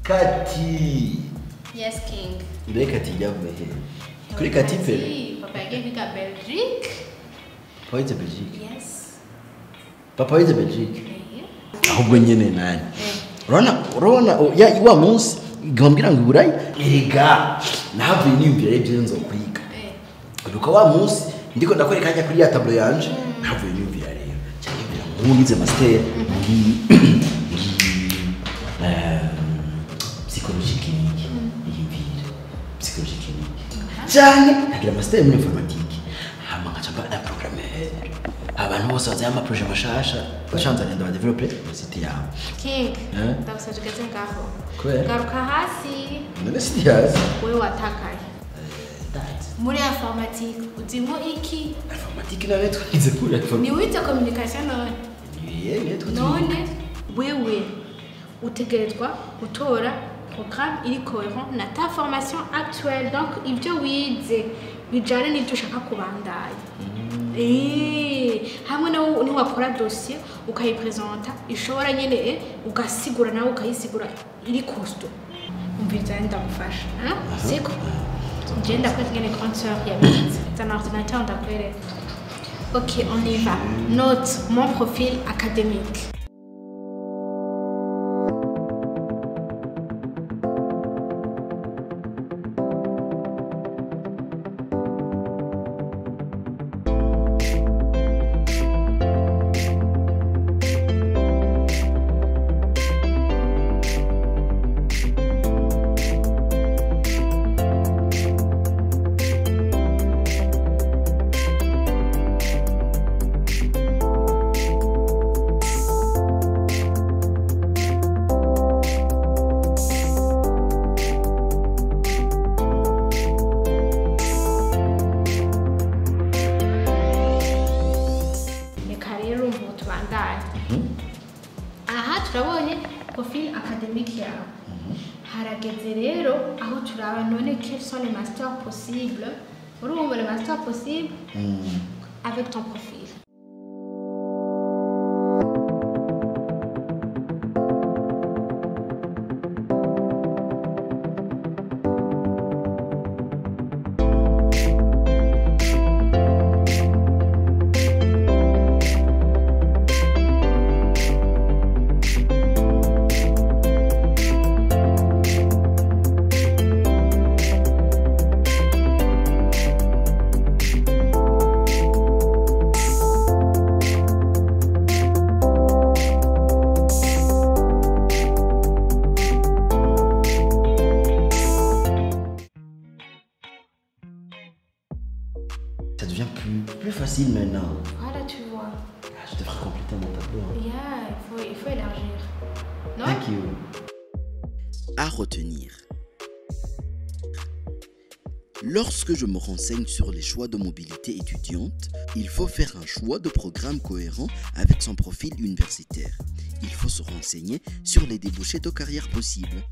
Kati. Yes King. Mbe Kati ryavuye he? Kuri Kati Pere. Papa yagiye kwiga Belgique. Papa yize Belgique. Yes. Papa yize Belgique. Ahubwo nyene nani. Urabona ya wa munsi ngambwira ngo iburayi erega nahavuye niyumvira ibyo nzokwiga. Uko wa munsi ndiko ndakwereka hajya kuri ya tableau yanje nahavuye niyumvira rero cyane niyumvira ngo nize master psychologie clinique yiyumvira psychologie clinique cyane nkagira master muri informatique hama nkaca mba na programmeur abantu bose bazi ama projet mashasha bashanzanye ndaba developer site yawe. King, ndagusabye ugeze ngaho. Kubera? Garuka hasi. None site hasi. Wewe watakaye. Muri informatique uzimo iki? Informatique none twize kuri informatique. Ni wize communication none? Ni twize. None wewe utegerezwa gutora programme iri cohérent na ta formation actuelle, donc ibyo wize bijane n'ibyo ushaka kubandanya. Hamwe nawe niwakora dossier ukayipresenta ishobora nyene ugasigura nawe ukayisigura iri costaud. Umviriza ndagufasha, siko? Ngenda ndakwereka ingene grande sœur yabigize. Zana ordinateur ndakwereka. Ok, on y va. Note mon profil académique. Aha turabonye profil académique yawe. Harageze rero aho turaba none quels sont les masters possibles. Urumva les masters possibles avec ton profil. Ça devient plus facile maintenant. Voilà, tu vois. Ah, je devrais compléter mon tableau. Hein. Yeah, il faut élargir. Non? Thank you. À retenir. Lorsque je me renseigne sur les choix de mobilité étudiante, il faut faire un choix de programme cohérent avec son profil universitaire. Il faut se renseigner sur les débouchés de carrière possibles.